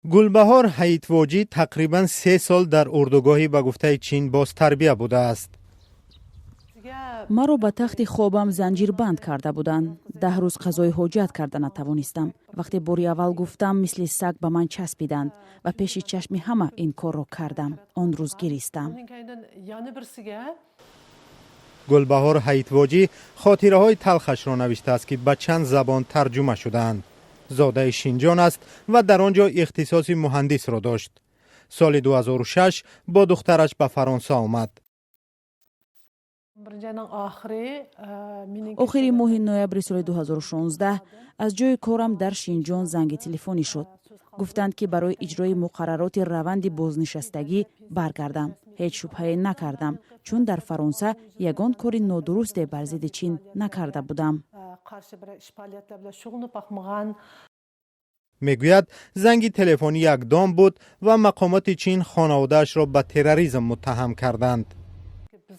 Гулбаҳор Ҳаитвоҷӣ тақрибан 3 сол дар урдугоҳи ба гуфтаи Чин бозтарбия будааст. Маро ба тахти хобам занҷирбанд карда буданд. 10 рӯз қазои ҳоҷат карда натавонистам. Вақте бори аввал гуфтам, мисли саг ба ман часпиданд ва пеши чашми ҳама ин корро кардам. Он рӯз гиристам. Гулбаҳор Ҳаитвоҷӣ хотираҳои талхашро навиштааст, ки ба чанд забон тарҷума шудаанд. Зодаи Шинҷон аст ва дар он ҷо ихтисоси муҳандисро дошт. Соли 2006 бо духтараш ба Фаронса омад. Охири моҳи ноябри соли 2016 аз ҷои корам дар Шинҷон занги телефонӣ шуд. Гуфтанд, ки барои иҷрои муқаррароти раванди бознишастагӣ баргардам. Ҳеҷ шубҳае накардам, чун дар Фаронса ягон кори нодурусте бар зидди Чин накарда будам. Мегӯяд, занги телефонӣ як дом буд ва мақомоти Чин хонаводаашро ба терроризм муттаҳам карданд.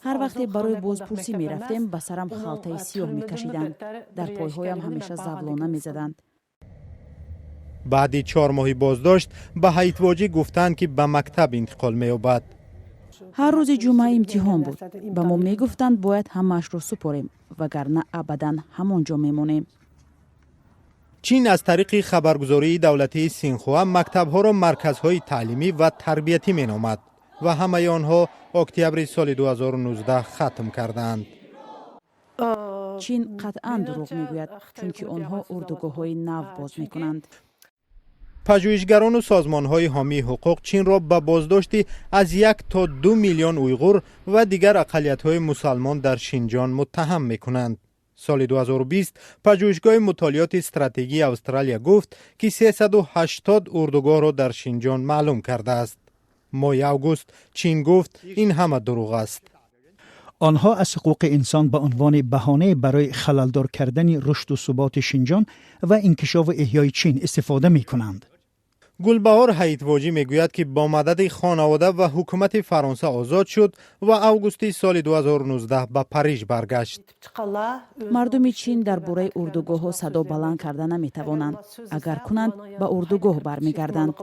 Ҳар вақте барои бозпурсӣ мерафтем, ба сарам халтаи сиёҳ мекашиданд, дар пойҳоям ҳамеша завлона мезаданд. Баъди 4 моҳи боздошт ба Ҳаитвоҷӣ гуфтанд, ки ба мактаб интиқол меёбад. Ҳар рӯзи ҷумъа имтиҳон буд. Ба мо мегуфтанд, бояд ҳамаашро супорем, вагарна абадан ҳамон ҷо мемонем. Чин аз тариқи хабаргузории давлатии Синхуа мактабҳоро марказҳои таълимӣ ва тарбиятӣ меномад ва ҳамаи онҳо октябри соли 2019 хатм кардаанд. Чин қатъан дурӯғ мегӯяд, чунки онҳо урдугоҳҳои нав боз мекунанд. Пажӯҳишгарону созмонҳои ҳомии ҳуқуқ Чинро ба боздошти аз 1 то 2 миллион уйғур ва дигар ақаллиятҳои мусалмон дар Шинҷон муттаҳам мекунанд. Соли 2020 Пажӯҳишгоҳи мутолиоти стратегии Австралия гуфт, ки 380 урдугоҳро дар Шинҷон маълум кардааст. Моҳи август Чин гуфт, ин ҳама дурӯғ аст. Онҳо аз ҳуқуқи инсон ба унвони баҳонае барои халалдор кардани рушду суботи Шинҷон ва инкишофу эҳёи Чин истифода мекунанд. Гулбаҳор Ҳаитвоҷӣ мегӯяд, ки бо мадади хонавода ва ҳукумати Фаронса озод шуд ва августи соли 2019 ба Париж баргашт. Мардуми Чин дар бораи урдугоҳҳо садо баланд карда наметавонанд. Агар кунанд, ба урдугоҳ бармегарданд.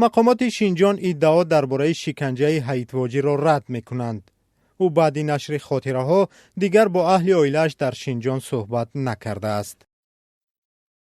Мақомоти Шинҷон иддао дар бораи шиканҷаи Ҳаитвоҷиро рад мекунанд. Ӯ баъди нашри хотираҳо дигар бо аҳли оилааш дар Шинҷон суҳбат накардааст.